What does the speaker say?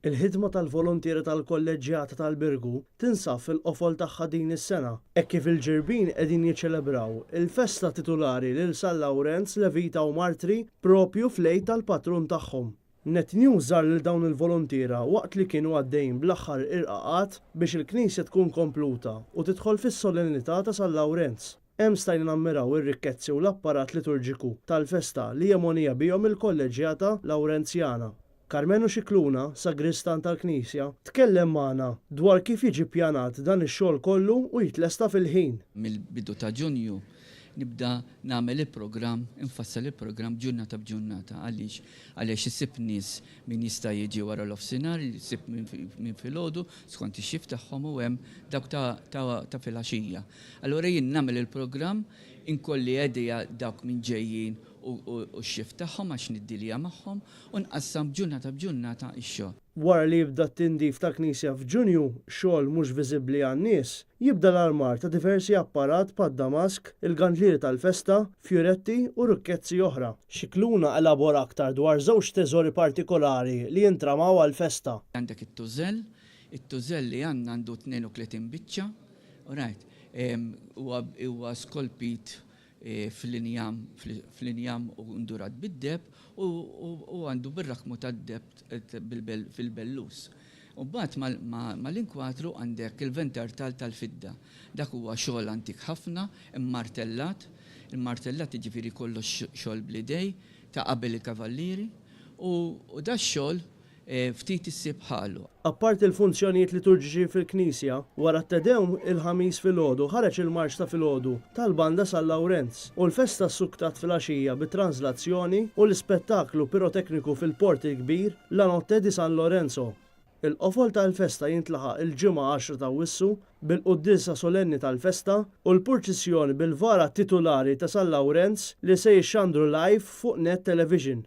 Il-ħidma tal-voluntiera tal-Kolleġġjata tal-Birgu tinsab fil-qofol tagħha din is-sena, hekk kif il-Ġirbin qegħdin jiċċelebraw il-festa titulari lil San Lawrenz Levita u Martri proprju fl-Għid tal-Patrun tagħhom. Net News żar lil dawn il-voluntiera waqt li kienu għaddejjin bl-aħħar irqaqat biex il-knisja tkun kompluta u tidħol fis-solennità ta' San Lawrenz. Hemm stajna nammiraw ir-rikkezzi u l-apparat liturġiku tal-festa li hija mogħnija bihom il-Kolleġġjata Lawrenzjana. Karmenu Scicluna, sagristan tal-knisja, tkellem magħna dwar kif jiġi ppjanat dan ix-xogħol kollu u jitlesta fil-ħin. Mill-bidu ta' Ġunju nibda nagħmel il-programm, infassal il-programm ġurnata b'ġurnata. Għaliex? Għaliex issib nies min jista' jiġi wara l-ofsinhar, issib min filgħodu skont ix-shift tagħhom u hemm dawk ta' filgħaxija. Allura jien nagħmel il-programm, inkolli idea dawk min ġejjin u x-shift tagħhom għax niddilja magħhom u nqassam ġurnata b'ġurnata x-xogħol. Wara li jibda t-tindif tal-knisja f'Ġunju, xogħol mhux viżibbli għan-nies, jibda l-armar ta' diversi apparat bħad-damask, il-gandlieri tal-festa, fjuretti u rikkezzi oħra. Scicluna elabora aktar dwar żewġ teżori partikolari li jintramaw għall-festa. Għandek it-tużell, it-tużell li għandna għandu 32 biċċa, alright, huwa skolpit fl-injam fl-injam u ndurat bid-deheb u għandu bir-rakmu tad-deheb fil-bellus. U mbagħad mal-inkwatru għandek il-ventartal tal-fidda. Dak huwa xogħol antik ħafna, immartellat. Immartellat jiġifieri kollox xogħol bl-idej ta' qabel il-kavallieri u dax-xogħol Ftit issib bħalu. Apparti l-funzjonijiet liturġiċi fil-knisja, wara t-Te Deum il-Ħamis filgħodu ħareġ il-marċ ta' filgħodu tal-Banda San Lawrenz u l-festa ssuktat filgħaxija bit-tranżlazzjoni u l-ispettaklu pirotekniku fil-Port il-Kbir La Notte di San Lorenzo. Il-qofol tal-festa jintlaħaq il-Ġimgħa għaxra t'Awwissu bil-quddiesa solenni tal-festa u l-purċissjoni bil-vara titulari ta' San Lawrenz li se jixxandru live fuq Net Television.